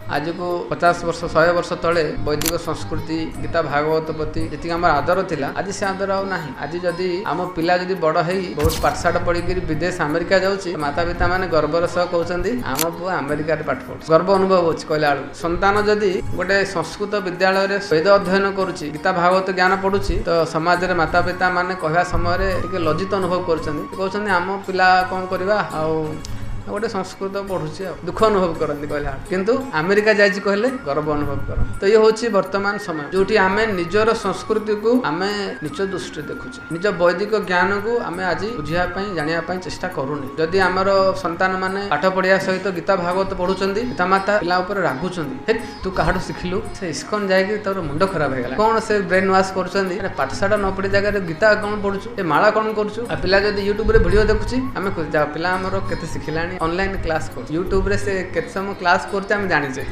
ଆଜକୁ 50 ବର୍ଷ 100 ବର୍ଷ ତଳେ ବୈଦିକ ସଂସ୍କୃତି, ଗୀତା ଭାଗବତ ପ୍ରତି ଯେତିକି ଆମର ଆଦର ଥିଲା, ଆଜି ସେ ଆଦର ଆଉ ନାହିଁ। ଆଜି ଯଦି ଆମ ପିଲା ଯଦି ବଡ଼ ହେଇ ବହୁତ ପାଠଶାଠ ପଢ଼ିକିରି ବିଦେଶ ଆମେରିକା ଯାଉଛି, ମାତା ପିତା ମାନେ ଗର୍ବର ସହ କହୁଛନ୍ତି ଆମ ପୁଅ ଆମେରିକାରେ ପାଠ ପଢୁଛି। ଗର୍ବ ଅନୁଭବ ହଉଛି କହିଲା ବେଳକୁ। ସନ୍ତାନ ଯଦି ଗୋଟେ ସଂସ୍କୃତ ବିଦ୍ୟାଳୟରେ ବେଦ ଅଧ୍ୟୟନ କରୁଛି, ଗୀତା ଭାଗବତ ଜ୍ଞାନ ପଢୁଛି, ତ ସମାଜରେ ମାତା ପିତା ମାନେ କହିବା ସମୟରେ ଟିକେ ଲଜ୍ଜିତ ଅନୁଭବ କରୁଛନ୍ତି। କହୁଛନ୍ତି ଆମ ପିଲା କଣ କରିବା, ଆଉ ଗୋଟେ ସଂସ୍କୃତ ପଢୁଛି, ଆଉ ଦୁଃଖ ଅନୁଭବ କରନ୍ତି କହିଲା। କିନ୍ତୁ ଆମେରିକା ଯାଇଛି କହିଲେ ଗର୍ବ ଅନୁଭବ କରନ୍ତି। ତ ଇଏ ହଉଛି ବର୍ତ୍ତମାନ ସମୟ, ଯୋଉଠି ଆମେ ନିଜର ସଂସ୍କୃତିକୁ ଆମେ ନିଚ ଦୃଷ୍ଟିରେ ଦେଖୁଛେ, ନିଜ ବୈଦିକ ଜ୍ଞାନକୁ ଆମେ ଆଜି ବୁଝିବା ପାଇଁ ଜାଣିବା ପାଇଁ ଚେଷ୍ଟା କରୁନେ। ଯଦି ଆମର ସନ୍ତାନ ମାନେ ପାଠ ପଢିବା ସହିତ ଗୀତା ଭାଗବତ ପଢୁଛନ୍ତି, ପିତାମାତା ପିଲା ଉପରେ ରାଗୁଛନ୍ତି, ହେ ତୁ କାହାଠୁ ଶିଖିଲୁ, ସେ ଇସ୍କନ ଯାଇକି ତୋର ମୁଣ୍ଡ ଖରାପ ହେଇଗଲା, କଣ ସେ ବ୍ରେନ୍ ୱାଶ କରୁଛନ୍ତି, ପାଠଶାଠ ନ ପଢି ଜାଗାରେ ଗୀତା କଣ ପଢୁଛୁ, ଏ ମାଳା କଣ କରୁଛୁ। ଆଉ ପିଲା ଯଦି ୟୁଟ୍ୟୁବରେ ଭିଡିଓ ଦେଖୁଛି, ଆମେ ଯାଅ ପିଲା ଆମର କେତେ ଶିଖିଲାଣି, ଅନଲାଇନ୍ କ୍ଲାସ୍ କରୁଛି, ୟୁଟ୍ୟୁବରେ ସେ କେତେ ସମୟ କ୍ଲାସ୍ କରୁଛି ଆମେ ଜାଣିଛେ।